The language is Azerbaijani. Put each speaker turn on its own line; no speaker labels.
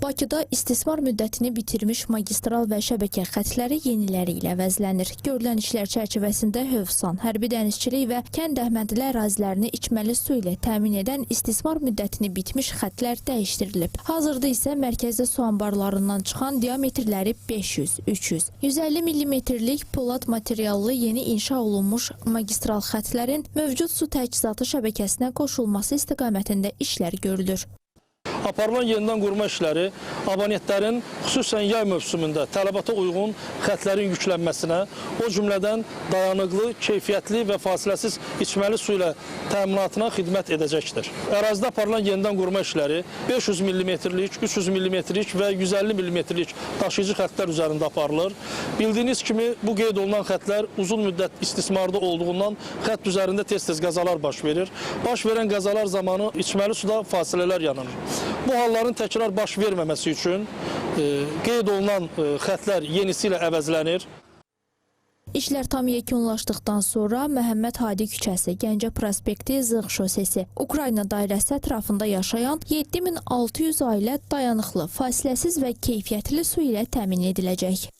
Bakıda istismar müddətini bitirmiş magistral və şəbəkə xətləri yeniləri ilə əvəzlənir. Görülən işlər çərçivəsində Hövsan, Hərbi Dənizçilik və Kənd Əhmədli ərazilərini içməli su ilə təmin edən istismar müddətini bitmiş xətlər dəyişdirilib. Hazırda isə mərkəzi su anbarlarından çıxan diametrləri 500, 300, 150 millimetrlik polad materiallı yeni inşa olunmuş magistral xətlərin mövcud su təchizatı şəbəkəsinə qoşulması istiqamətində işlər görülür.
Aparılan yenidən qurma işləri abonentlərin xüsusən yay mövsümündə tələbata uyğun xətlərin yüklənməsinə, o cümlədən dayanıqlı, keyfiyyətli və fasiləsiz içməli su ilə təminatına xidmət edəcəkdir. Ərazidə aparılan yenidən qurma işləri 500 millimetrlik, 300 millimetrlik və 150 millimetrlik daşıyıcı xətlər üzərində aparılır. Bildiyiniz kimi bu qeyd olunan xətlər uzun müddət istismarda olduğundan xətt üzərində tez-tez qəzalar baş verir. Baş verən qəzalar zamanı içməli suda fasilələr yanır. Bu halların təkrar baş verməməsi üçün qeyd olunan xətlər yenisi ilə əvəzlənir.
İşlər tam yekunlaşdıqdan sonra Məhəmməd Hadi küçəsi, Gəncə prospekti, Zığ şosesi, Ukrayna dairəsi ətrafında yaşayan 7600 ailə dayanıqlı, fasiləsiz və keyfiyyətli su ilə təmin ediləcək.